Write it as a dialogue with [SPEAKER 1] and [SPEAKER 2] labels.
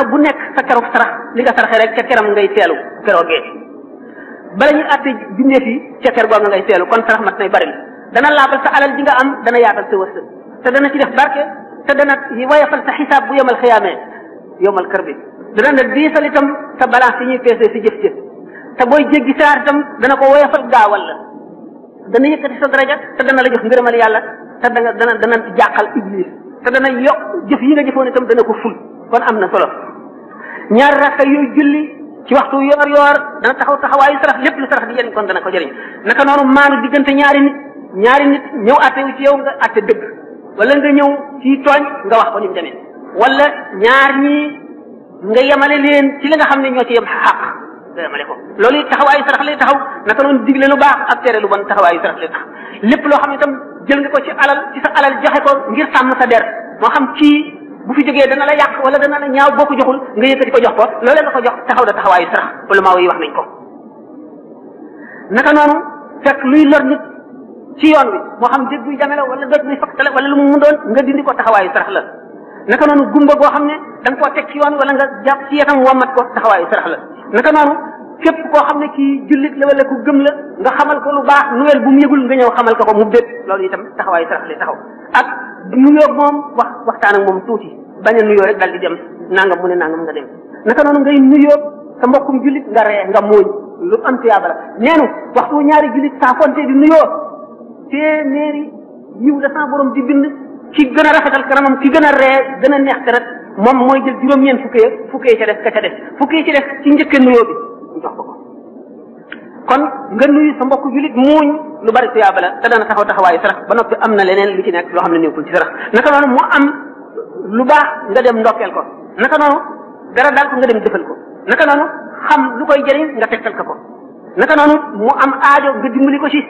[SPEAKER 1] aadama bu nekk sa keroog sarax li nga saraxe rek ca keram ngay teelu keroogee bala ñu àtte bindeef yi ca ker googa ngay teelu kon sarax mat nay bari dana laabal sa alal ji nga am dana yaatal sa wërsëg te dana ci def barke te dana wayafal sa xisaab bu yomal xiyaamee yomal kër bi dana la diisal itam sa balance yi ñuy peesee si jëf-jëf te booy jéggi siraat itam dana ko woyofal gaawal la dana yëkkati sa daraja te dana la jox ngërëmal yàlla te dana jàqal iblis te dana yokk jëf yi nga jëfoon itam dana ko ful kon am na solo ñaari rakka yooyu julli ci waxtu yoor yoor dana taxaw taxawaayu sarax lépp lu sarax di jëriñ kon dana ko jëriñ naka noonu maanu diggante ñaari nit ñëw àtte wu ci yow nga àtte dëgg wala nga ñëw ci tooñ nga wax ko ni mu demee wala ñaar ñii nga yemale leen ci li nga xam ne ñoo ci yem xaq nga yemale ko loolu it taxawaayu sarax lay taxaw naka noonu digle lu baax ak tere lu bon taxawaayu sarax lay taxaw lépp loo xam ne itam jël nga ko ci sa alal joxe ko ngir sàmm sa der moo xam kii bu fi jógee dana la yàq wala dana la ñaaw boo ko joxul nga yëkkati ko jox ko loolee nga ko jox taxaw da taxawaayu sarax ulama yi wax nañ ko naka noonu fekk luy lor nit ci yoon wi moo xam dégg buy jame la wala doj buy faktale wala lu mu doon nga dindi ko taxawaayu sarax la naka noonu gumba goo xam ne da nga koo teg ci yoon wala nga jàpp ci yetam wommat ko taxawaayu sarax la naka noonu képp koo xam ne kii jullit la wala ku gëm la nga xamal ko lu baax nuwel bu mu yëgul nga ñëw xamal ko mu bét loolu itam taxawaayu sarax lay taxaw ak nuyoo moom waxtaan ak moom tuuti bañ a nuyoo rek daal di dem nangam mu ne nangam nga dem naka noonu ngay nuyoo sa mbokkum jullit nga ree nga mooñ lu am tiyaaba la neenu waxtu ñaari jullit saa fonte di nuyoo téeméeri yiw la sa borom di bind ki gën a rafetal kanamam ki gën a ree gën a neex deret moom mooy jël juróom-ñeent fukkee ca def ka ca def fukkee ci def ci njëkke nuyoo bi ñu jox ko kon nga nuyu sa mbokk julit muuñ lu bari tuyaaba la te dana taxaw taxawaayu sarax ba noppi am na leneen lu ci nekk loo xam ne nekkul ci sarax naka noonu mu am lu baax nga dem ndokkeel ko naka noonu dara daal ko nga dem defal ko naka noonu xam lu koy jëriñ nga tegtal ko naka noonu mu am aajo nga dimbali ko ci